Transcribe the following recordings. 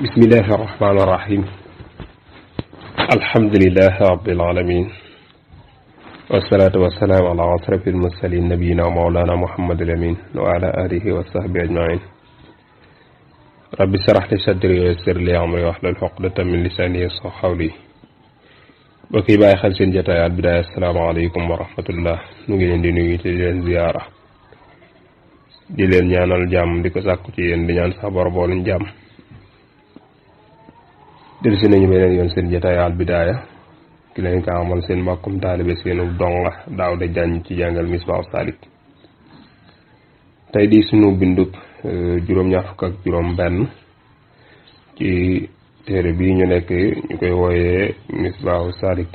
bismillahi irrahmani irrahim alhamdulilahi rabilalamin wasalaatu wasalaamu ala asrafi almursalin nabiyina wa mawlana muhammadul amin wa ala alihi wa sahbi ajmain rabbi shrah li sadri wa yassir li amri wahlul uqdatan min lisani yafqahu qawli bokk yi bàyyi xel seen jotaay Al Bidaaya asalaamaaleykum wa rahmatullah nu ngi leen di nuyu te di leen ziyaara di leen ñaanal jàmm di ko sàkku ci yéen di ñaan sax bor booluñ jàmm dellusi nañu beneen yoon seen jotaay Al Bidaaya ki leen ko amal seen mbokkum taalibe seenu donga Daawda Jaañ ci jàngal Misbaahu Saalik tey di sunu bindub juróom-ñaar fukk ak juróom benn ci téere bii ñu nekk ñu koy wooyee Misbaahu Saalik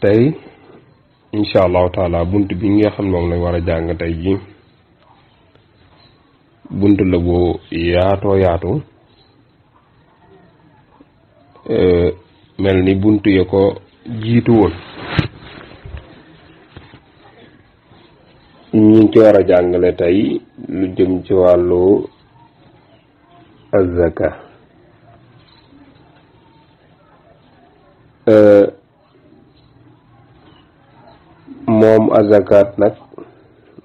tey insha allahu taala bunt bi nga xam ne moom lañ war a jàng tey ji bunt la bu yaatoo yaatu mel ni bunt ya ko jiitu woon ñu ci war a jàngale tey lu jëm ci wàllu azaka moom azakaat nag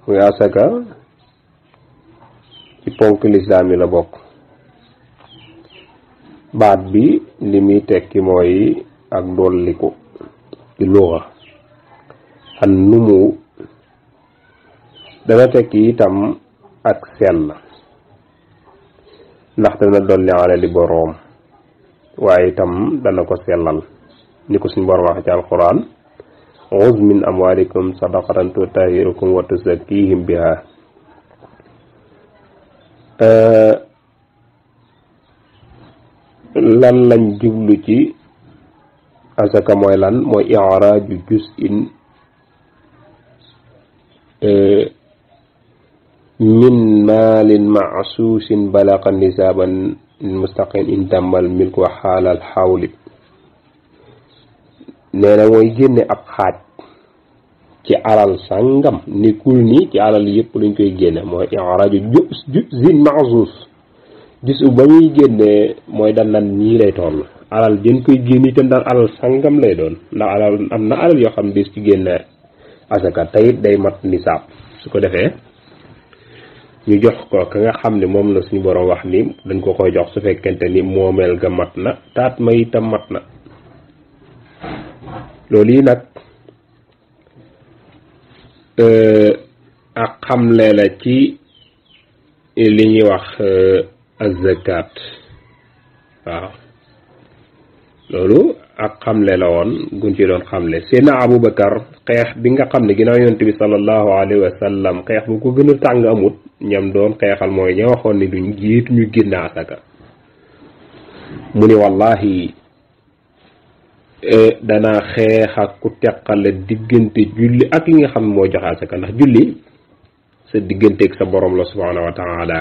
muy asaka ci ponk lislaam yi la bokk baat bi li muy tekki mooy ak dolliku ci luxa an numu dana tekki itam ak sell ndax dana dolli alali boroom waaye itam dana ko sellal ni ko suñu boroom wax ci alquran xuz min amwalikum sadaqatan tutahhirukum wa tuzakkihim biha lan lañ jublu ci asaka mooy lan mooy i'raaju juz'in min maalin ma'suusin balaqa nisaaban mustaqin in tammal milku wa xaalal xawli nee na mooy génne ab xaaj ci alal sàngam nekkul ni ci alal yëpp lañ koy génne mooy i'raaju juz'in ma'suus gis ba muy génne mooy daan naan ñii lay toll alal jën koy génn itam daan alal sàngam lay doon ndax alal am na alal yoo xam ne des ci génne asaka tayit day mat nisaab su ko defee ñu jox ko ka nga xam ne moom la suñu borom wax ni dañ ko koy jox su fekkente ni moomeel ga mat na taat ma itam mat na loolu yi nag ak xamle la ci li ñuy wax azzakat waaw loolu ak xamle la woon guñ ci doon xamle Seydina Abubakar xeex bi nga xam ne ginnaaw yonent bi sallallahu alayhi wa sallam xeex bu ko gën a tàng amut ñam doon xeexal mooy ña waxoon ni duñ jiitu ñu génne asaka mu ni wallahi danaa xeex ak ku teqale diggante julli ak li nga xam ne moo joxe asaka ndax julli sa digganteeg sa borom la subhanahu wa taala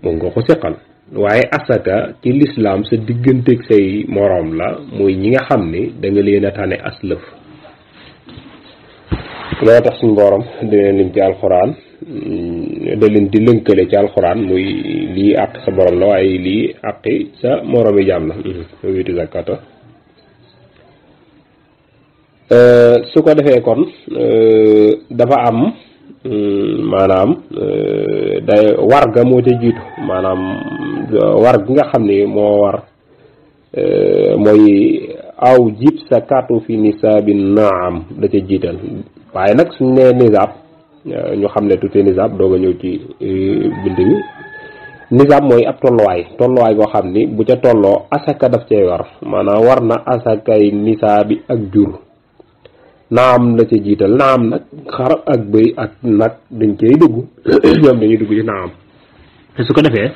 moom nga ko seqal waaye asaka ci lislaam sa digganteeg say moroom la muy ñi nga xam ni da nga leen a tane aslëf loo tax suñu borom dina lim ci alxuraan da leen di lënkale ci alxuraan muy lii àq sa borom la waaye lii àqi sa moroomi jaam la witu zakata su ko defee kon dafa am maanaam day war ga moo ca jiitu maanaam war gi nga xam ni moo war mooy aw jib sa katu fi nisaabi naam da ca jiital waaye nag suñ nee nisaab ñu xam ne tuuti nisaab doog a ñëw ci bind bi nisaab mooy ab tolluwaay goo xam ni bu ca tolloo asaka daf cay war maanaam war na asakay nisaabi ak jur naam la ca jiital naam nag xar ak bëy ak nag dañ cay dugg ñoom dañuy dugg ci naam su ko defee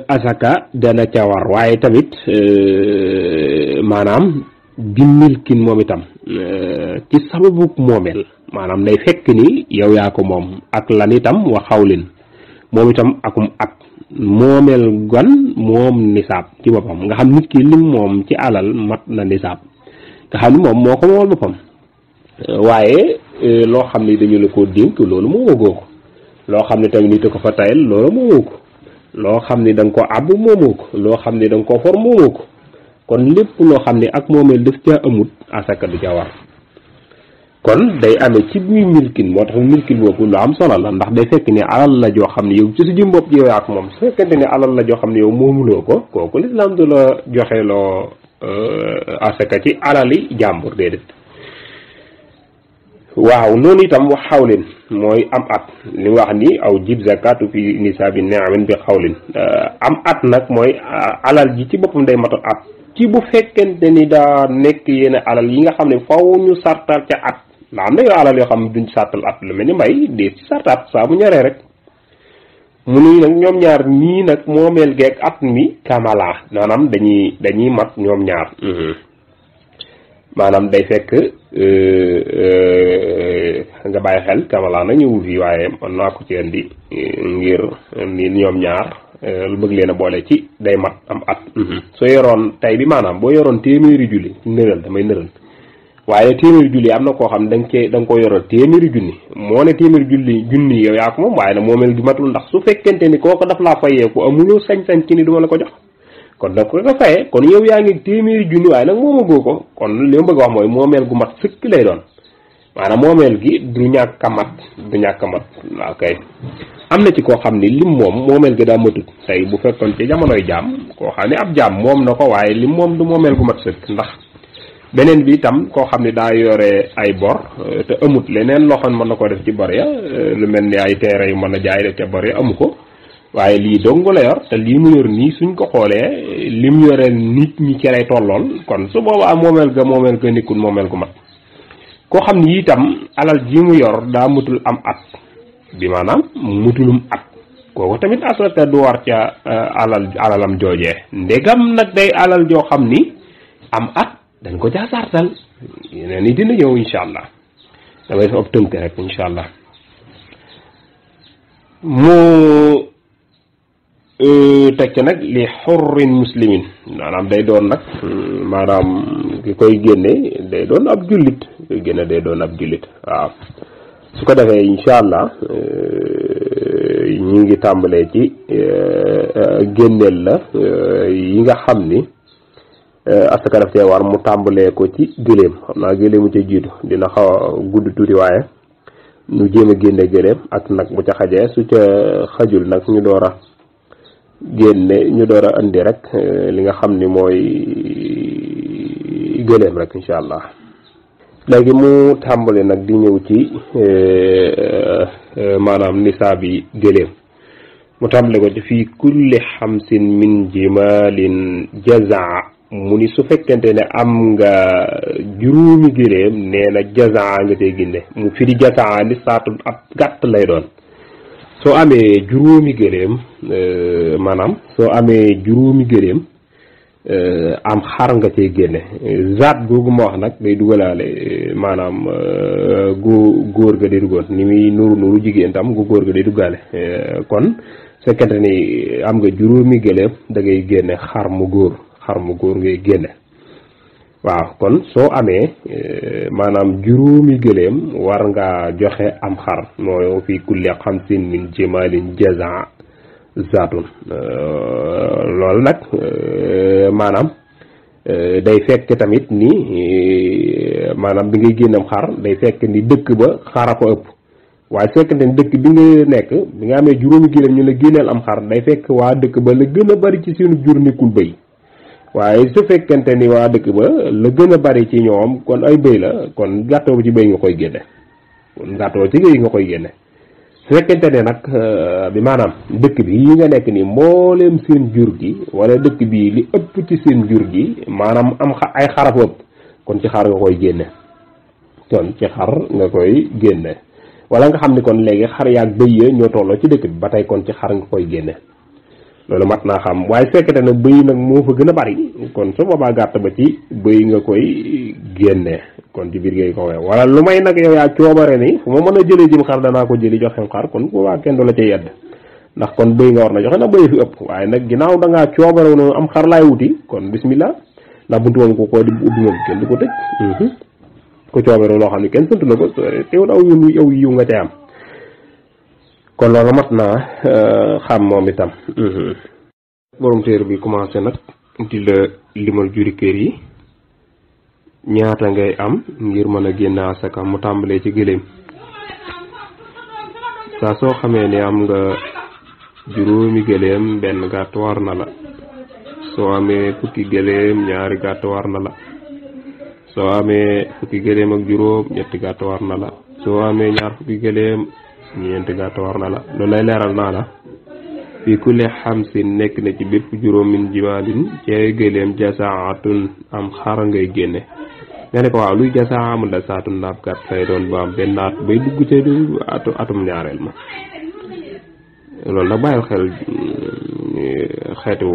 asaka dana ca war waaye tamit maanaam bi milkin moom itam ci sababu moomeel maanaam day fekk ni yow yaa ko moom ak lan itam wa xawlin moom itam akum ak moomeel gan moom nisaab ci boppam nga xam nit ki lim moom ci alal mat na nisaab nga xam ni moom moo ko moomal boppam waaye loo xam ni dañu la ko dénk loolu moo wëggoo ko loo xam ne tamit nit ko fa tayal loolu moomoo ko loo xam ne da nga ko àbb moomoo ko loo xam ne da nga ko for moomoo ko kon lépp loo xam ne ak moomeel daf caa amut asaka du ca war kon day amee ci muy milkin moo tax milkin boobu lu am solo la ndax day fekk ne alal la joo xam ne yow ci sa jëm bopp yow ak moom su fekkente ne alal la joo xam ne yow moomuloo ko kooku lislaam du la joxe loo asaka ci alali jàmbur déedéet waaw noonu itam wax xawlin mooy am at li wax ni aw jib zakatu fi nisaabi ni'amin bi xawlin am at nag mooy alal ji ci boppam day matal at ci bu fekkente ni daa nekk yenn alal yi nga xam ne faw ñu sartal ca at ndax am na yoo alal yoo xam ne duñ sartal at lu mel ni mbay dee ci sartaat saa bu ñoree rek mu nuy nag ñoom ñaar ñii nag moomeel geeg at mi kamala maanaam dañuy mat ñoom ñaar maanaam day fekk nga bàyyi xel kamala na ñëwu fii waaye man naa ko ci indi ngir ni ñoom ñaar lu bëgg leen a boole ci day mat am at soo yoroon tey bi maanaam boo yoroon téeméeri julli nëral damay nëral waaye téeméeri julli am na koo xam ne da nga ko yoroon téeméeri junni moo ne téeméeri junni yow yaa ko moom waaye nag moomeel gi matul ndax su fekkente ni kooko daf laa fayeeku amuloo sañ-sañ ci ni duma la ko jox kon da ko fayee kon yow yaa ngi téeméeri junni waaye nag moomagoo ko kon li ma bëgg a wax mooy moomeel gu mat sëkk lay doon maanaam moomeel gi du ñàkk a mat waaw kay am na ci koo xam ni lim moom moomeel gi daa matut tey bu fekkoon ci jamonoy jaam koo xam ne ab jaam moom na ko waaye lim moom du moomeel gu mat sëkk ndax beneen bi itam koo xam ne daa yore ay bor te amut leneen loo xam ne mën na ko def ci bor ya lu mel ni ay terrain yu mën a jaay def ca bor ya amu ko waaye lii dong la yor te lii mu yor nii suñ ko xoolee lim yoreel nit ñi ci lay tollool kon su boobaa moomeel ga nekkul moomeel gu mat koo xam ni itam alal ji mu yor daa mutul am at bi maanaam mutulum at kooku tamit asaka du war ca alalam joojee ndegam nag day alal joo xam ni am at dañ ko caa sartal yeneen yi dina ñëw incha allah damay def ab tënk rek incha allah mu teg ca nag li xurrin muslimin maanaam day doon nag maanaam ki koy génne day doon ab jullit koy génne day doon ab jullit waaw su ko defee incha allah ñu ngi tàmbalee ci génneel la yi nga xam ni asaka daf cee war mu tàmbalee ko ci gëléem xam naa gëléemu ca jiitu dina xaw a gudd tuuti waaye ñu jéem a génne gëléem ak nag bu ca xajee su ca xajul nag ñu door a andi rek li nga xam ni mooy gëléem rek incha allah léegi mu tàmbali nag di ñëw ci maanaam nisaab yi gëléem mu tàmbali ko ci fii kulli xamsin min jimalin jazaa mu ni su fekkente ne am nga juróomi gëléem nee na jazaa nga tey génne mu firi jazaa li saatu ab gàtt lay doon soo amee juróomi gëléem maanaam soo amee juróomi gëléem am xar nga cay génne zaat googu ma wax nag day dugalaale maanaam góor ga day duggoon ni muy nuru jigéen tam gu góor ga day duggaale kon su fekkente ni am nga juróomi gëléem da ngay génne xar mu góor ngay génne waaw kon soo amee maanaam juróomi gëléem war nga joxe am xar mooy fi kulli xamsin min jimalin jazaa zaatun loolu nag maanaam day fekk tamit ni maanaam bi ngay génnam xar day fekk ni dëkk ba xara ko ëpp waaye su fekkente ni dëkk bi nga nekk bi nga amee juróomi gëléem ñu la génneel am xar day fekk waa dëkk ba la gën a bari ci seenu jur nekkul bëy waaye su fekkente ni waa dëkk ba la gën a bari ci ñoom kon ay bëy la kon gàttoo bi ci bëy nga koy génne kon gàttoo ci bëy nga koy génne su fekkente ne nag bi maanaam dëkk bi yi nga nekk ni mbooleem seen jur gi wala dëkk bi li ëpp ci seen jur gi maanaam am ay xaraf ëpp kon ci xar nga koy génne wala nga xam ni kon léegi xar yaag bëy ya ñoo tolloo ci dëkk bi ba tey kon ci xar nga koy génne loolu mat naa xam waaye su fekkente ne bëy nag moo fa gën a bari kon su boobaa gàtt ba ci bëy nga koy génne kon ci biir ngay ko waxee wala lu may nag yow yaa coobare ni fu ma mën a jëlee jëm xar danaa ko jëli joxe xar kon boobaa kenn du la ca yedd ndax kon bëy nga war na joxe na bëy fi ëpp waaye nag ginnaaw da ngaa coobare noonu am xar laay wuti kon bismillah ndax buntu woon ko di ubbi moom kenn du ko tëj ko coobare loo xam ne kenn sant na ko teewul aw yiw nga cay am kon loolu mat naa xam moom itam. borom téere bi commencé nag di la limal juri kër yi ñaata ngay am ngir mën a génne asaka mu tàmbalee ci gëléem. saa soo xamee ni am nga juróomi gëléem benn gàtt war na la, soo amee fukki gëléem ñaari gàtt war na la, soo amee fukki gëléem ak juróom ñetti gàtt war na la, soo amee ñaar fukki gëléem ñeenti gàtt war na la. loolu lay leeral naa la fi kulli xamsin nekk na ci bépp juróom min jimaalin ci ay gëléem jasaatun am xar ngay génne. nga ne ko waaw luy jasaa amul la saatu ndaab gàtt lay doon ba am benn at bay dugg ca atum ñaareel ma. loolu nag bàyyil xel xeetu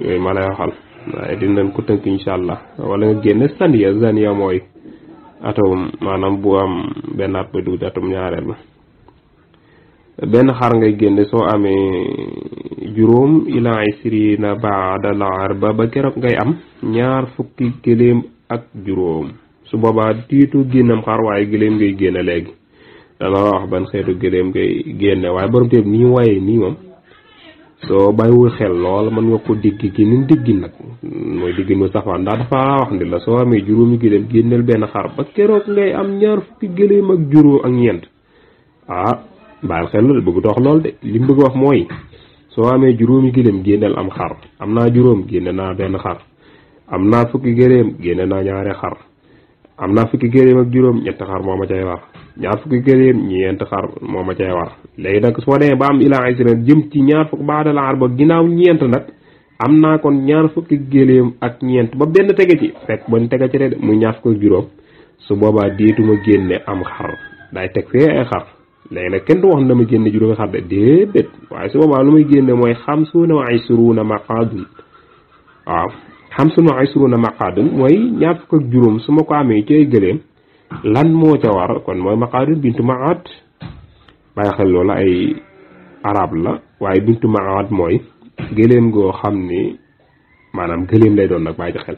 yooyu ma lay waxal waaye dinañ ko tënk insha allah. wala nga génne zaniya mooy atum maanaam bu am benn at bay dugg ci atum ñaareel ma. benn xar ngay génne soo amee juróom ila isrina baada al arba ba keroog ngay am ñaar fukki gëléem ak juróom. su boobaa tiitu génnam xar waaye gëléem ngay génne léegi. dana wax ban xeetu gëléem ngay génne waaye borom téeb nii waaye nii moom soo bàyyiwul xel lool mën nga ko digg gi ni diggin nag mooy diggin mu safaan ndax dafa wax ni la soo amee juróomi gëléem génneel benn xar ba keroog ngay am ñaar fukki gëléem ak juróom ak ñeent. bàyyil xel loolu bëgg toox lool de li mu bëgg wax mooy soo amee juróomi gëléem génneel am xar. am naa juróom génne naa benn xar. am naa fukki gëléem génne naa ñaari xar. am naa fukki gëléem ak juróom ñetti xar moo ma cay war. ñaar fukki gëléem ñeent xar moo ma cay war. léegi nag soo demee ba am ilaa isra jëm ci ñaar fukk baada la arba ginnaaw ñeent nag am naa kon ñaar fukki gëléem ak ñeent ba benn tege ci fekk benn tege ci de muy ñaar fukk ak juróom. su boobaa diituma génne am xar day teg fee ay xar. léegi nag kenn du wax na ma génne juróomi xar de déedéet waaye su boobaa lu may génne mooy xamsuuna wa isruuna maqaadun. waaw xamsuuna wa isruuna maqaadun mooy ñaar fukk ak juróom su ma ko amee ci ay gëléem lan moo ca war kon mooy maqaadun bintu maad. bàyyi xel loolu ay arab la waaye bintu maad mooy gëléem goo xam ni maanaam gëléem lay doon nag bàyyi ci xel.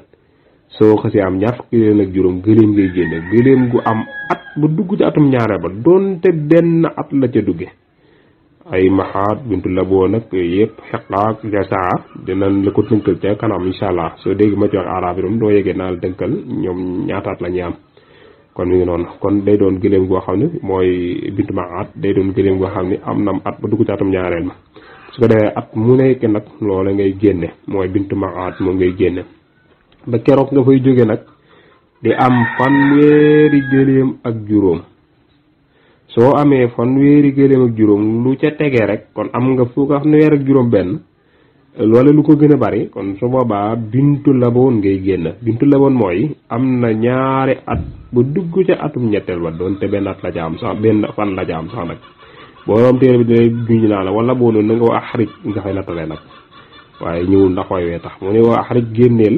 soo xasee am ñaar fukki gëléem ak juróom gëléem ngay génne gëléem gu am at ba dugg ci atum ñaareel ba doonte benn at la ca dugge. ay maxaat bintu laboo nag yëpp xeqaak jasaa dinañ la ko tënkal ca kanam incha allah soo dégg ma ci wax arab yi doo yegee naa la tënkal ñoom ñaataat la ñuy am. kon mi ngi noonu kon day doon gëléem goo xam ne mooy bintu maxaat day doon gëléem goo xam ne am na at ba dugg ci atum ñaareel ma. su ko defee at mu nekk nag loola ngay génne mooy bintu maxaat moom ngay génne. ba keroog nga fay jóge nag di am fanweeri gëléem ak juróom. soo amee fanweeri gëléem ak juróom lu ca tege rek kon am nga fanweer ak juróom benn loole lu ko gën a bari kon su boobaa bintu laboon ngay génn. bintu laboon mooy am na ñaari at ba dugg ca atum ñetteel ba doonte benn at la ca am sax benn fan la ca am sax nag borom téere bi day juñ naa la wala boo noonu na nga wax xarit nga fay nattale nag waaye ñëwul ndax way wee tax mu ne waa xarit génneel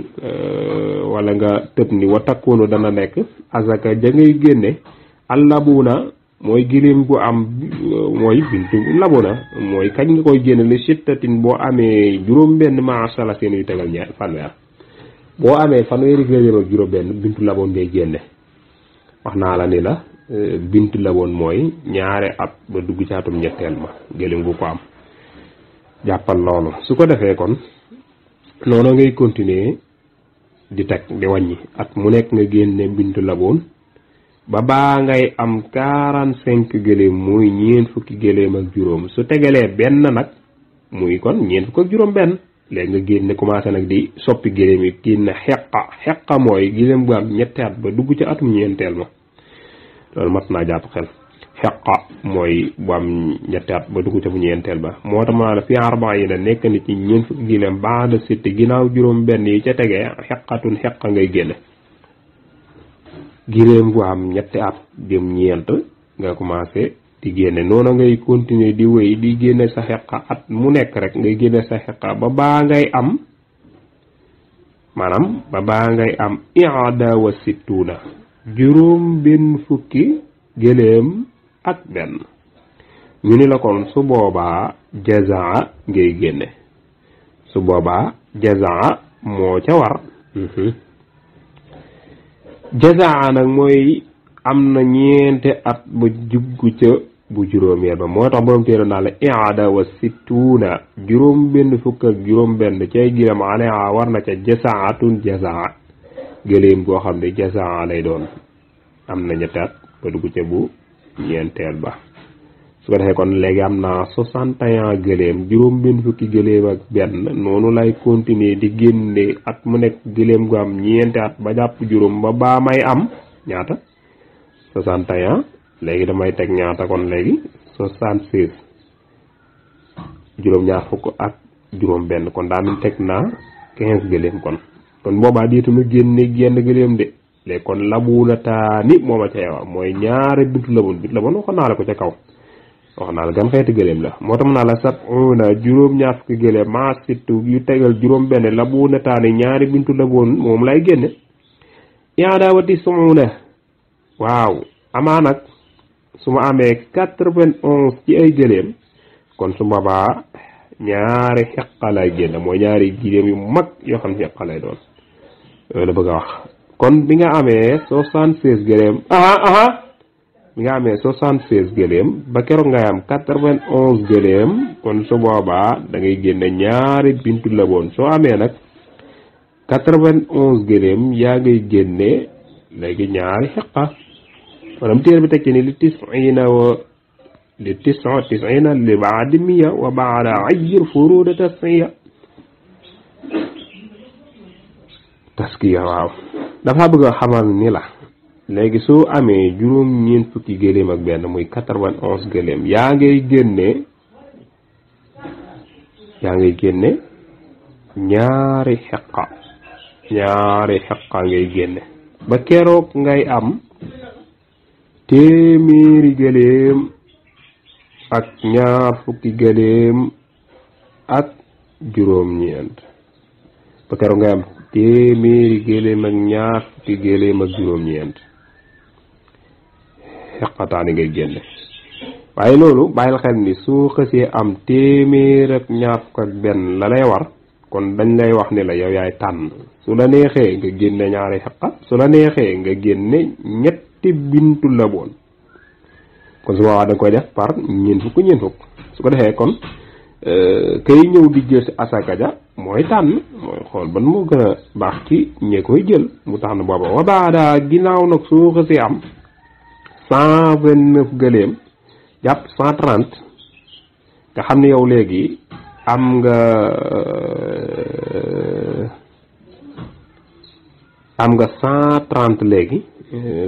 wala nga tëb ni wa takkoonu dana nekk asaka ja ngay génne allabuna mooy gëléem gu am mooy bintu labuna mooy kañ nga koy génne li sittatin boo amee juróom benn maasala seen yu tegal ñaar fanweer. boo amee fanweeri gëléem ak juróom benn bintu laboon ngay génne. wax naa la ni la bintu laboon mooy ñaari at ba dugg ci atum ñetteel ma gëléem gu ko am. jàppal loolu su ko defee kon noonu ngay continuer di teg di wàññi at mu nekk nga génne bintu laboon ba baa ngay am 45 gëléem muy ñeent fukki gëléem ak juróom su tegalee benn nag muy kon ñeent fukk ak juróom benn léegi nga génne commencé nag di soppi gëléem yi génne xeqa mooy gëléem bu am ñetti at ba dugg ci atum ñeenteel ma loolu mat naa jàpp xel. xeqa mooy bu am ñetti at ba dugg ca bu ñeenteel ba moo tax ma la fi arbaa yi na nekk ni ci ñeent fukki gëléem baada sitti ginnaaw juróom benn yi ca tegee xeqatun xeqa ngay génne. gëléem gu am ñetti at jëm ñeent nga commencé di génne noonu ngay continuer di wéy di génne sa xeqa at mu nekk rek ngay génne sa xeqa ba baa ngay am maanaam ba baa ngay am i'ada wa sittuna juróom benn fukki gëléem ak benn. ñu ni la kon su boobaa jazaa ngay génne su boobaa jazaa moo ca war. jazaa nag mooy am na ñeente at ba jugg ca bu juróomeel ba moo tax borom téere naa la i'ada wa situuna juróom benn fukk ak juróom benn cay gilam alea war na ca jasaatun jasaa gëléem goo xam ne jasaa lay doon am na ñettaat ba dugg ca bu ñeenteel ba su ko defee kon léegi am naa 61 gëléem juróom benn fukki gëléem ak benn noonu lay continuer di génne at mu nekk gëléem gu am ñeenti at ba jàpp juróom ba baa may am ñaata 61 léegi damay teg ñaata kon léegi 76 juróom-ñaar fukk ak juróom benn kon daa min teg naa 15 gëléem kon boobaa diitunu génne genn gëléem de léegi kon labunataani mooma ca yewa mooy ñaari bintu labun waxoon naa la ko ca kaw wax naa la gan xeeti gëléem la moo tax mu naa la sab'una juróom-ñaar fukki gëléem maa sittu yu tegal juróom benn labunataani ñaari bintu labun moom lay génne i'ada wa tis'una waaw amaa nag su ma amee 91 ci ay gëléem kon su boobaa ñaari xeqa lay génn mooy ñaari gëléem yu mag yoo xam ne xeqa lay doon loolu la bëgg a wax kon bi nga amee 76 gëléem bi nga amee 76 gëléem ba keroog ngay am 91 gëléem kon su boobaa da ngay génne ñaari bintu laboon soo amee nag 91 gëléem yaa ngay génne léegi ñaari xeqa maanaam téere bi teg ci ni li tis'ina li ba'di miya wa ba'da ajr furuda taskiya waaw dafa bëgg a xamal ni la léegi soo amee juróom-ñeent fukki gëléem ak benn muy 91 gëléem yaa ngay génne ñaari xeqa ngay génne ba keroog ngay am téeméeri gëléem ak ñaar fukki gëléem ak juróom-ñeent ba keroog ngay am téeméeri gëléem ak ñaar fukki gëléem ak juróom-ñeent xeqataani ngay génne waaye loolu bàyyil xel ni soo xësee am téeméer ak ñaar fukk ak benn la lay war kon dañ lay wax ni la yow yaay tànn su la neexee nga génne ñaari xeqa su la neexee nga génne ñetti bintu laboon kon su boobaa da nga koy def par ñeent fukk su ko defee kon kay ñëw di jël si asaka ja mooy tànn mooy xool ban moo gën a baax ci ñee koy jël mu tax na booba wa baada ginnaaw nag soo xësee am 129 gëléem jàpp 130 nga xam ne yow léegi am nga 130 léegi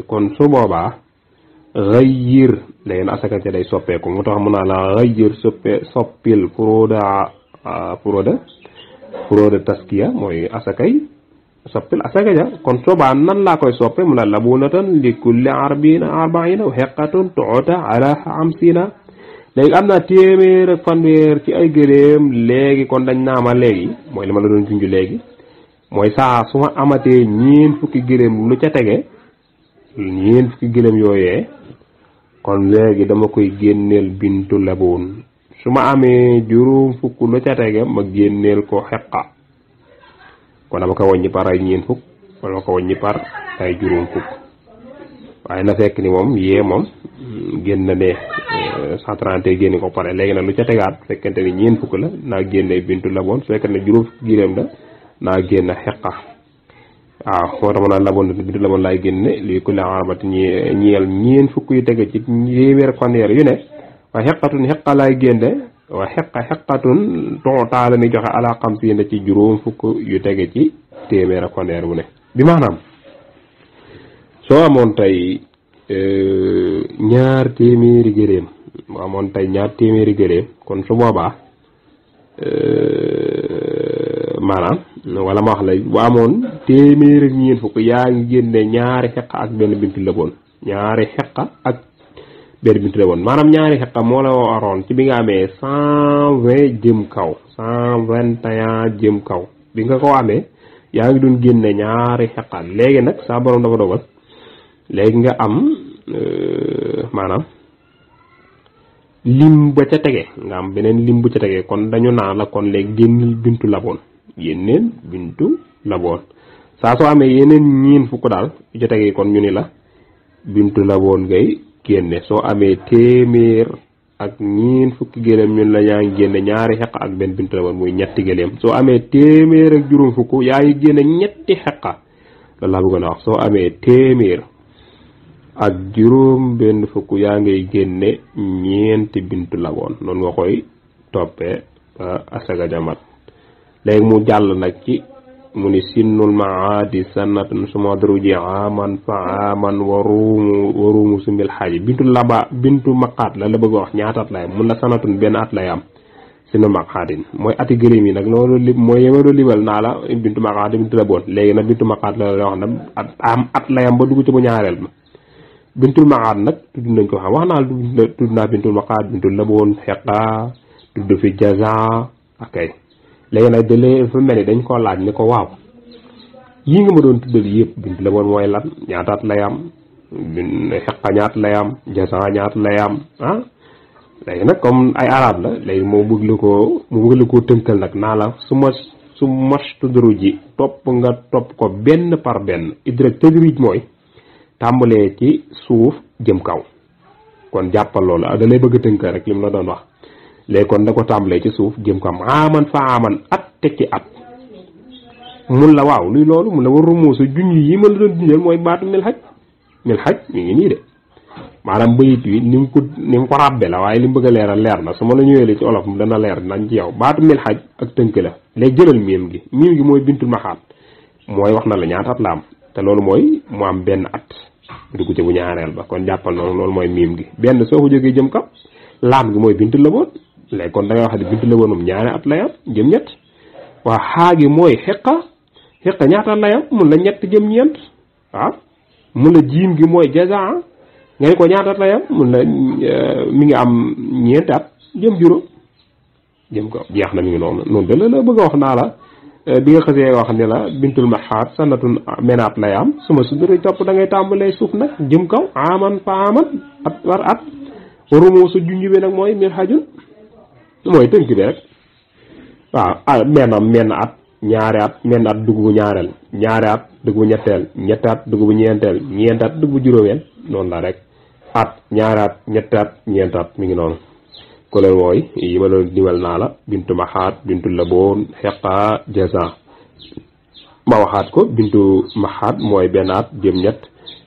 kon su boobaa xëyyir léegi na asaka ca day soppeeku mu tax mun naa la xëyyir soppil furoda taskiya mooy asakay soppil asaka ja kon soobaa nan laa koy soppe mun naa labunatan li kulli arba'ina wa hiqqatun tu'ta ala 50 léegi am naa téeméer ak fanweer ci ay gëléem léegi kon dañ naa ma léegi mooy li ma la doon junj léegi mooy saa su ma amatee ñeent fukki gëléem lu ca tege ñeent fukki gëléem yooyee kon léegi dama koy génneel bintu laboon su ma amee juróom fukk lu ca tege ma génneel ko xeqa kon dama ko wàññi par ay ñeent fukk wala ma ko wàññi par ay juróom fukk waaye na fekk ni moom yee moom génn ne 130 génne ko pare léegi nag lu ca tegaat fekkente ni ñeent fukk la naa génne bintu laboon su fekkente ne juróom fukk gëléem la naa génn xeqa waaw moo tax ma naan laboon bintu laboon laay génne lii ku la arabati ñeel ñeent fukk yu tege ci téeméer fanweer yu ne waaye xeqatun xeqa laay génne waaye xeqatun tontaa la ni joxe ala xam si ne ci juróom fukk yu tege ci téeméer fanweer bu ne bi maanaam soo amoon tey ñaar téeméeri gëléem mu amoon tey ñaar téeméeri gëléem kon su boobaa maanaam wala ma wax la bu amoon téeméer ak ñeent fukk yaa ngi génne ñaari xeqa ak benn bintu laboon ñaari xeqa ak benn bintu laboon maanaam ñaari xeqa moo la waroon ci bi nga amee 120 jëm kaw 121 jëm kaw bi nga ko amee yaa ngi doon génne ñaari xeqa léegi nag saa borom dafa dogal léegi nga am maanaam lim ba ca tege nga am beneen lim bu ca tege kon dañu naan la kon léegi génneel bintu laboon yeneen bintu laboon saa soo amee yeneen ñeen fukk daal yu ca tege kon ñu ni la bintu laboon ngay génne soo amee téeméer ak ñeen fukki gëléem ñun la yaa ngi génne ñaari xeqa ak benn bintu la woon muy ñetti gëléem soo amee téeméer ak juróom fukk yaa ngi génne ñetti xeqa loolu laa bëggoon a wax soo amee téeméer ak juróom benn fukk yaa ngay génne ñeenti bintu la woon noonu nga koy toppee ba asaga jamat léegi mu jàll nag ci mu ni sinnul maadi sanatun suma daruji aman fa aman waruumu sumbil xaaji bintu maqaat la bëgg a wax ñaata at lay am mun la sanatun benn at lay am sinu maqaatin mooy ati gëléem yi nag loolu li mooy yema doon libal naa la bintu maqaat bintu la boon léegi nag bintu maqaat la wax na at lay am ba dugg ci bu ñaareel ma bintul maqaat nag tudd nañ ko xam wax naa la tudd naa bintul maqaat bintul la boon xeqa tudd fi jaza akay léegi nag dalee fa mel ni dañ koo laaj ni ko waaw yii nga ma doon tuddal yëpp bint la woon mooy lan ñaataat lay am xeqa ñaat lay am jasan ñaat lay am ah léegi nag comme ay arab la léegi moo bëgg la koo tënkal nag naa la su mostu duru ji topp nga topp ko benn par benn idrak tadrij mooy tàmbalee ci suuf jëm kaw kon jàppal loolu da lay bëgg a tënkal rek li mu la doon wax léegi kon da ko tàmbalee ci suuf jëm ko am aman fa aman at tekki at mun la waaw luy loolu mun la war rumuusa junj yi ma la doon junjal mooy baatu mil xaj mi ngi nii de maanaam bayit wi ni mu ko ràbbe la waaye li mu bëgg a leeral leer na su ma la ñëwee ci olof mu dana leer nañ ci yow baatu mil xaj ak tënk la léegi jëlal miim gi mooy bintul maxaat mooy wax na la ñaata at la am te loolu mooy mu am benn at dugg ci bu ñaareel ba kon jàppal noonu loolu mooy miim gi benn soo ko jógee jëm kaw laam gi mooy bintul la boon léegi kon da ngay wax ne bintu la woonum ñaari at lay am jëm ñett waa xaagi mooy xeqa ñaata at lay am mun la ñett jëm ñeent waaw mun la jiim gi mooy jazaa nga ne ko ñaata at lay am mun la mi ngi am ñeenti at jëm juróom jëm ko jeex na mi ngi noonu da la bëgg a wax naa la bi nga xasee wax ne la bintul maxaat sanatun menaat lay am suma su dara topp da ngay tàmbalee suuf nag jëm kaw aman fa aman at war at warumoo sa junj bi nag mooy mir xajun mooy tënk bi rek waaw menn at ñaari at menn at dugg bu ñaareel ñaari at dugg bu ñetteel ñetti at dugg bu ñeenteel ñeenti at dugg bu juróomeel noonu la rek at ñaari at ñetti at ñeenti at mi ngi noonu ko leen mooy yi ma doon diwal naa la bintu maxaat bintu laboon xeqa jaza ma waxaat ko bintu maxaat mooy benn at jëm ñett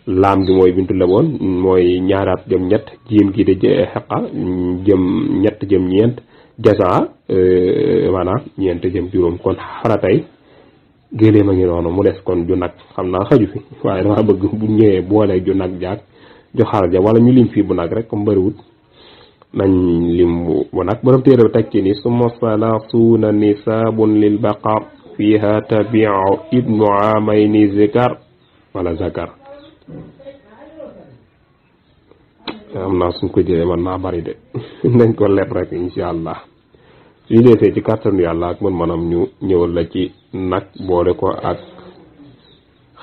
laam gi mooy bintu laboon mooy ñaari at jëm ñett jiim gi de xeqa jëm ñett jëm ñeent jaza maanaam ñeent jëm juróom kon xaratay géléem a ngi noonu mu des kon ju nag xam naa xaju fi waaye dama bëgg bu ñëwee boole ju nag jaag ju xar ja wala ñu lim fii bu nag rek comme bëriwut nañ lim bu nag borom téere bi teg ci ni summa salaasuuna nisaabun lil baqar fiha tabiu ibnu amayni zikar wala zakar am naa suñ ko jëlee man naa bari de nañ ko leb rek insha allah suñu deesee ci kàttanu yàlla ak man manam ñu ñëwal la ci nag boole ko ak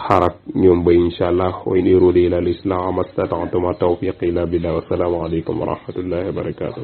xarak ñoom ba insha allah wa in urida ila al islam mastata'tu ma tawfiqi illa billah wa salaamu alaykum wa rahmatullahi wa barakatuh